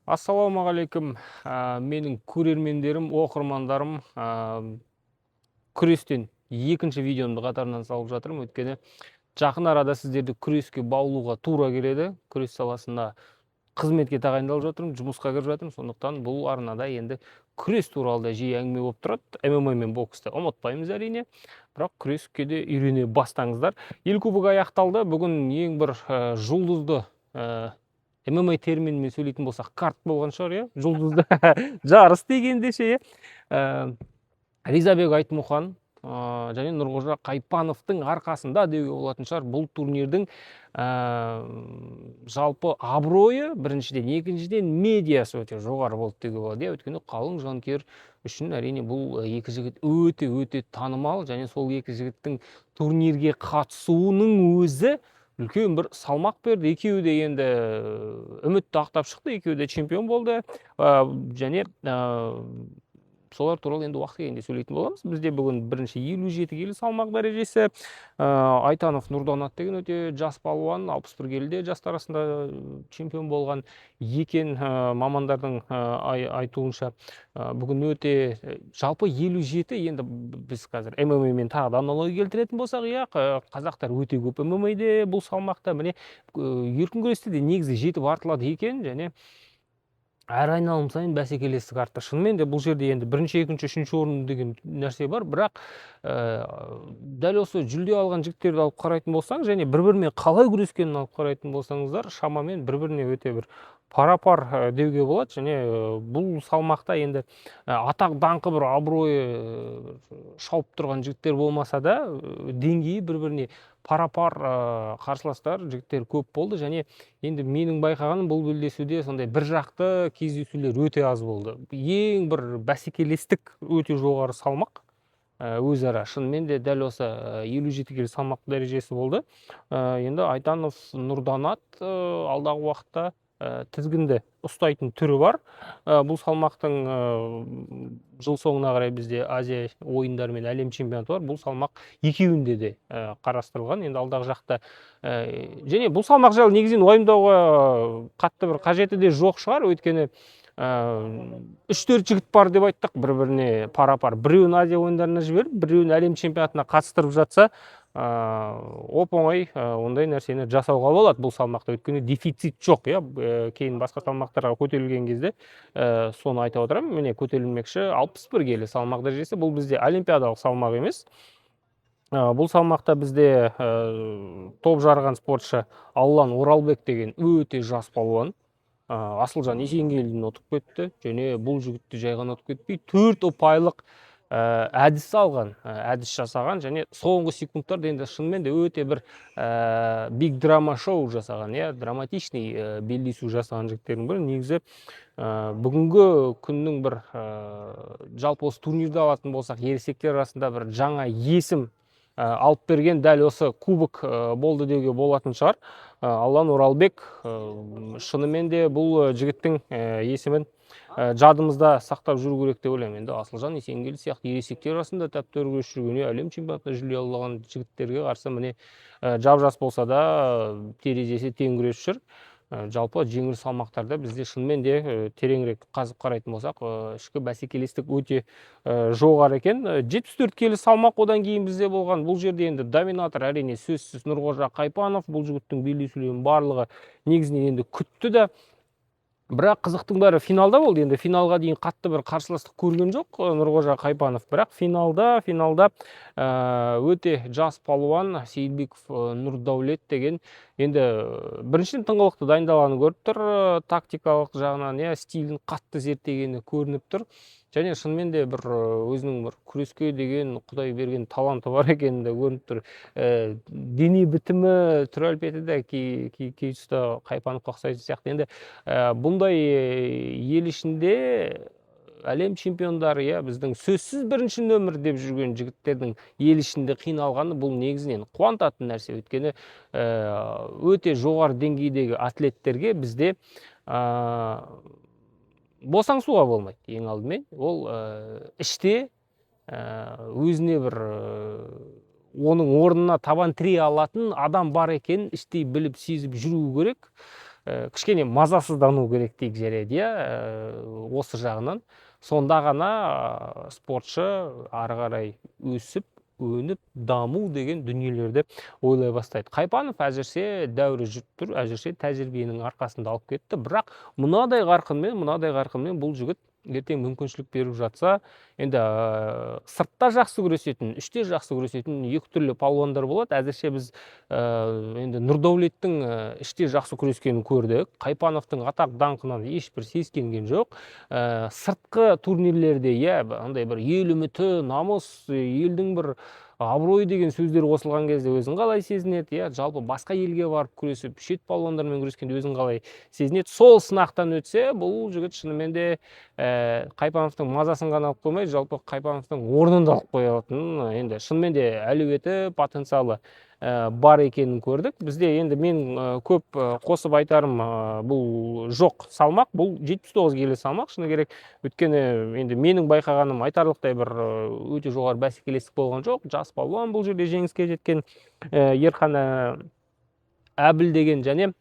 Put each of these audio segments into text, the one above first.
Ассалаумағалейкум, менің көрермендерім, оқырмандарым. Күрестен екінші видеомды қатарынан салып жатырмын, өйткені жақын арада сіздерді күреске баулуға тура келеді. Күрес саласында қызметке тағайындалып жатырмын, жұмысқа кіріп жатырмын, сондықтан бұл арнада енді күрес туралы да жиі әңгіме болып тұрады. ММА мен боксты ұмытпаймыз, әрине, бірақ күреске де үйрене бастаңыздар. Ел кубогы аяқталды. Бүгін ең бір жұлдызды, ММА терминімен сөйлейтін болсақ, карт болған шығар, иә, жұлдызды жарыс дегенде ше, иә. Ризабек Айтмұхан және Нұрғожа Қайпановтың арқасында деуге болатын шығар бұл турнирдің жалпы абыройы біріншіден, екіншіден, медиасы өте жоғары болды деуге болады, иә, өйткені қалың жанкүйер үшін, әрине, бұл екі жігіт өте өте танымал және сол екі жігіттің турнирге қатысуының өзі үлкен бір салмақ берді. Екеуі де енді үмітті ақтап шықты, екеуі де чемпион болды. Және солар туралы енді уақыт келгенде сөйлейтін боламыз. Бізде бүгін бірінші 57 келі салмақ дәрежесі. Айтанов Нұрданат деген өте жас палуан, 61 келіде жастар арасында чемпион болған екен, мамандардың айтуынша. Бүгін өте жалпы 57, енді біз қазір ММА мен тағы да аналогия келтіретін болсақ, иә, қазақтар өте көп ММА-де бұл салмақта. Міне, еркін күресте де негізі жетіп артылады екен және әр айналым сайын бәсекелестік артты. Шынымен де, бұл жерде енді бірінші, екінші, үшінші орын деген нәрсе бар, бірақ дәл осы жүлде алған жігіттерді алып қарайтын болсаң және бір бірімен қалай күрескенін алып қарайтын болсаңыздар, шамамен бір біріне өте бір пара пар деуге болады. Және бұл салмақта енді атақ даңқы, бір абыройы шауып тұрған жігіттер болмаса да, деңгейі бір біріне пара пар қарсыластар, жігіттер көп болды. Және енді менің байқағаным, бұл белдесуде сондай бір жақты кездесулер өте аз болды. Ең бір бәсекелестік өте жоғары салмақ өзара шынымен де дәл осы 57 келі салмақ дәрежесі болды. Енді Айтанов Нұрданат алдағы уақытта тізгінді ұстайтын түрі бар. Бұл салмақтың жыл соңына қарай бізде Азия ойындары мен әлем чемпионаты бар. Бұл салмақ екеуінде де қарастырылған енді алдағы жақта. Және бұл салмақ жайлы негізінен уайымдауға қатты бір қажеті де жоқ шығар, өйткені үш төрт жігіт бар деп айттық, бір біріне пара пар. Біреуін Азия ойындарына жіберіп, біреуін әлем чемпионатына қатыстырып жатса, оп оңай ондай нәрсені жасауға болады бұл салмақта, өйткені дефицит жоқ, иә. Кейін басқа салмақтарға көтерілген кезде соны айта отырамын. Міне, көтерілмекші, 61 келі салмақ дәрежесі. Бұл бізде олимпиадалық салмақ емес. Бұл салмақта бізде топ жарған спортшы Аллан Оралбек деген өте жас палуан Асылжан Есенгелдин ұтып кетті. Және бұл жігітті жай ғана ұтып кетпей, төрт ұпайлық әдіс алған, әдіс жасаған және соңғы секундтарда енді шынымен де өте бір big драма шоу жасаған, иә, драматичный белдесу жасаған жігіттердің бірі. Негізі бүгінгі күннің бір жалпы осы турнирді алатын болсақ, ересектер арасында бір жаңа есім алып берген дәл осы кубок болды деуге болатын шығар. Аллан Оралбек, шынымен де бұл жігіттің есімін жадымызда сақтап жүру керек деп ойлаймын. Енді Асылжан Есенгелді сияқты ересектер арасында тәп-тәуір күресіп жүрген, әлем чемпионатына жүлде алған жігіттерге қарсы, міне, жап жас болса да, терезесі тең күресіп жүр. Жалпы жеңіл салмақтарда бізде шынымен де тереңірек қазып қарайтын болсақ, ішкі бәсекелестік өте жоғары екен. 74 келі салмақ одан кейін бізде болған. Бұл жерде енді доминатор, әрине, сөзсіз Нұрғожа Қайпанов. Бұл жігіттің белдесулерінің барлығы негізінен енді күтті де, бірақ қызықтың бәрі финалда болды. Енді финалға дейін қатты бір қарсыластық көрген жоқ Нұрғожа Қайпанов, бірақ финалда өте жас палуан Сейілбеков Нұрдәулет деген енді біріншіден тыңғылықты дайындалғаны көріп тұр, тактикалық жағынан, иә, стилін қатты зерттегені көрініп тұр және шынымен де бір өзінің бір күреске деген құдай берген таланты бар екені де көрініп тұр. Дене бітімі, түр әлпеті де кей тұста Қайпановқа ұқсайтын сияқты. Енді бұндай ел ішінде әлем чемпиондары, иә, біздің сөзсіз бірінші нөмір деп жүрген жігіттердің ел ішінде қиналғаны бұл негізінен қуантатын нәрсе, өйткені өте жоғары деңгейдегі атлеттерге бізде босаңсуға болмайды. Ең алдымен ол іште өзіне бір оның орнына табан тірей алатын адам бар екенін іштей біліп, сезіп жүру керек. Кішкене мазасыздану керек дейік, жарайды, иә, осы жағынан. Сонда ғана спортшы ары қарай өсіп, өніп, даму деген дүниелерді ойлай бастайды. Қайпанов әзірше дәуірі жүріп тұр, әзірше тәжірибенің арқасында алып кетті. Бірақ мынадай қарқынмен бұл жігіт ертең мүмкіншілік беріп жатса, енді сыртта жақсы күресетін, іште жақсы күресетін екі түрлі палуандар болады. Әзірше біз енді Нұрдәулеттің іште жақсы күрескенін көрдік. Қайпановтың атақ даңқынан ешбір сескенген жоқ. Сыртқы турнирлерде, иә, андай бір ел үміті, намыс, елдің бір абыройы деген сөздер қосылған кезде өзін қалай сезінеді, иә, жалпы басқа елге барып күресіп, шет палуандармен күрескенде өзін қалай сезінеді, сол сынақтан өтсе, бұл жігіт шынымен де Қайпановтың мазасын ғана алып қоймай, жалпы Қайпановтың орнын да алып қоя алатын, енді шынымен де әлеуеті, потенциалы бар екенін көрдік. Бізде енді мен көп қосып айтарым бұл жоқ салмақ, бұл 79 келі салмақ, шыны керек. Өйткені енді менің байқағаным, айтарлықтай бір өте жоғары бәсекелестік болған жоқ. Жас палуан бұл жерде жеңіске жеткен, Ерхан Әбіл деген, және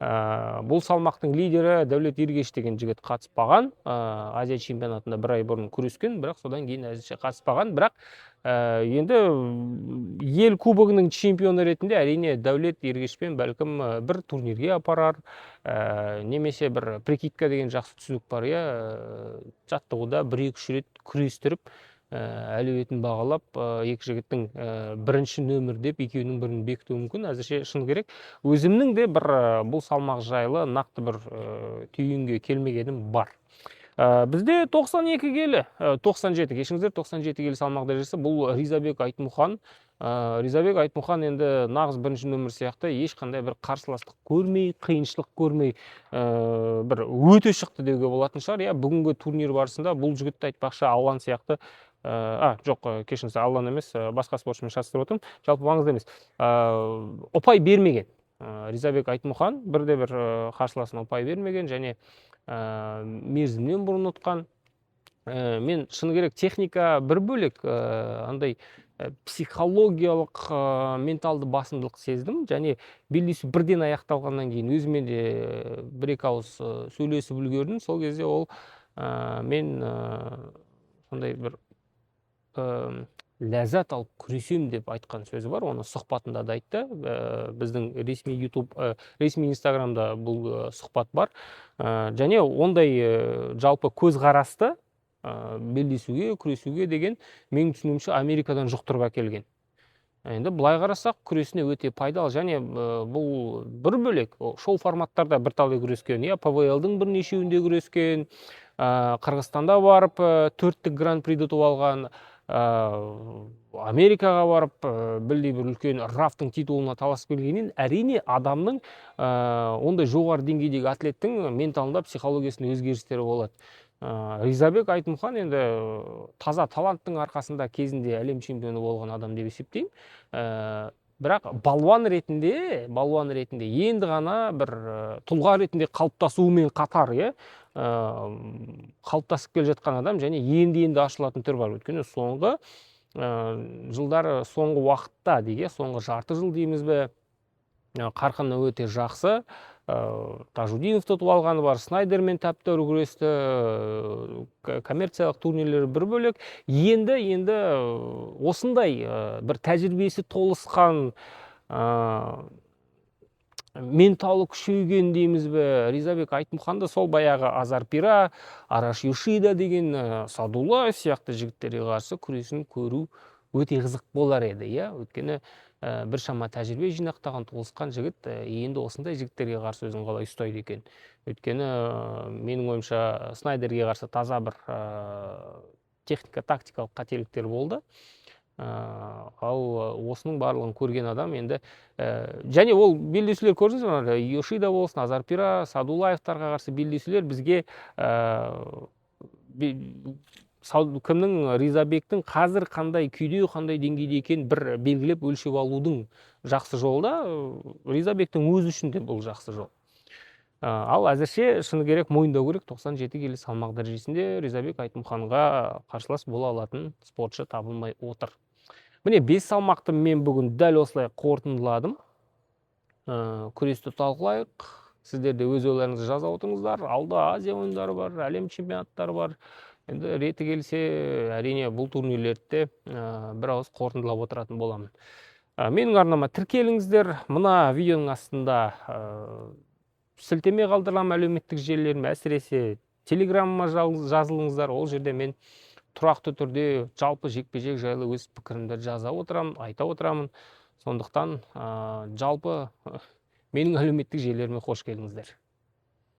бұл салмақтың лидері Дәулет Ергеш деген жігіт қатыспаған. Азия чемпионатында бір ай бұрын күрескен, бірақ содан кейін әзірше қатыспаған. Бірақ енді ел кубогының чемпионы ретінде, әрине, Дәулет Ергешпен бәлкім бір турнирге апарар, немесе бір прикидка деген жақсы түсінік бар, иә, жаттығуда бір екі үш рет күрестіріп, әлеуетін бағалап, екі жігіттің бірінші нөмір деп екеуінің бірін бекітуі мүмкін. Әзірше, шыны керек, өзімнің де бір бұл салмақ жайлы нақты бір түйінге келмегенім бар. Бізде 92 келі, 97, кешіріңіздер, 97 келі салмақ дәрежесі, бұл Ризабек Айтмұхан. Ризабек Айтмұхан енді нағыз бірінші нөмір сияқты, ешқандай бір қарсыластық көрмей, қиыншылық көрмей, бір өте шықты деуге болатын шығар, иә. Бүгінгі турнир барысында бұл жігітті, айтпақшы, Аллан сияқты, жоқ, кешіріңіз, Аллан емес, басқа спортшымен шатастырып отырмын, жалпы маңызды емес. Ұпай бермеген. Ризабек Айтмұхан бірде бір қарсыласына ұпай бермеген және мерзімнен бұрын ұтқан. Мен, шыны керек, техника бір бөлек, андай психологиялық, менталды басымдылық сездім. Және белдесу бірден аяқталғаннан кейін өзімен де бір екі ауыз сөйлесіп үлгердім. Сол кезде ол мен сондай бір ләззат алып күресемін деп айтқан сөзі бар, оны сұхбатында да айтты. Біздің ресми YouTube, ресми Инстаграмда бұл сұхбат бар. Және ондай жалпы көзқарасты белдесуге, күресуге деген, менің түсінуімше, Америкадан жұқтырып әкелген. Енді былай қарасақ, күресіне өте пайдалы. Және бұл бір бөлек, ол шоу форматтарда бірталай күрескен, иә, ПВЛ-дың бірнешеуінде күрескен, Қырғызстанда барып төрттік гран-приді ұтып алған, Америкаға барып білдей бір үлкен РАФ-тың титулына таласып келгеннен, әрине, адамның ондай жоғары деңгейдегі атлеттің менталында, психологиясында өзгерістер болады. Ризабек Айтмұхан енді таза таланттың арқасында кезінде әлем чемпионы болған адам деп есептеймін. Бірақ балуан ретінде енді ғана бір тұлға ретінде қалыптасуымен қатар, иә, қалыптасып келе жатқан адам және енді енді ашылатын түрі бар. Өйткені соңғы жылдары, соңғы уақытта дейік, иә, соңғы жарты жыл дейміз бе, қарқыны өте жақсы. Тажудиновты ұтып алғаны бар, Снайдермен тәп-тәуір күресті, коммерциялық турнирлер бір бөлек. Енді осындай бір тәжірибесі толысқан, менталы күшейген дейміз бе, Ризабек Айтмұханды сол баяғы Азар Пира, Араш Йошида деген, Садулаев сияқты жігіттерге қарсы күресін көру өте қызық болар еді, иә. Өйткені біршама тәжірибе жинақтаған, толысқан жігіт енді осындай жігіттерге қарсы өзін қалай ұстайды екен? Өйткені менің ойымша, Снайдерге қарсы таза бір техника, тактикалық қателіктер болды. Ал осының барлығын көрген адам енді және ол белдесулер, көрдіңіз бе, Йошида болсын, Азар Пира, Садулаевтарға қарсы белдесулер бізге кімнің, Ризабектің қазір қандай күйде, қандай деңгейде екенін бір белгілеп, өлшеп алудың жақсы жолы да. Ризабектің өзі үшін де бұл жақсы жол. Ал әзірше, шыны керек, мойындау керек, 97 келі салмақ дәрежесінде Ризабек Айтмұханға қарсылас бола алатын спортшы табылмай отыр. Міне, бес салмақты мен бүгін дәл осылай қорытындыладым. Күресті талқылайық. Сіздер де өз ойларыңызды жаза отырыңыздар. Алда Азия ойындары бар, әлем чемпионаттары бар. Енді реті келсе, әрине, бұл турнирлерді де бір ауыз қорытындылап отыратын боламын. Менің арнама тіркеліңіздер. Мына видеоның астында сілтеме қалдырамын әлеуметтік желілеріме, әсіресе Телеграмыма жазылыңыздар. Ол жерде мен тұрақты түрде жалпы жекпе-жек жайлы өз пікірімді жаза отырамын, айта отырамын. Сондықтан жалпы менің әлеуметтік желілеріме қош келдіңіздер.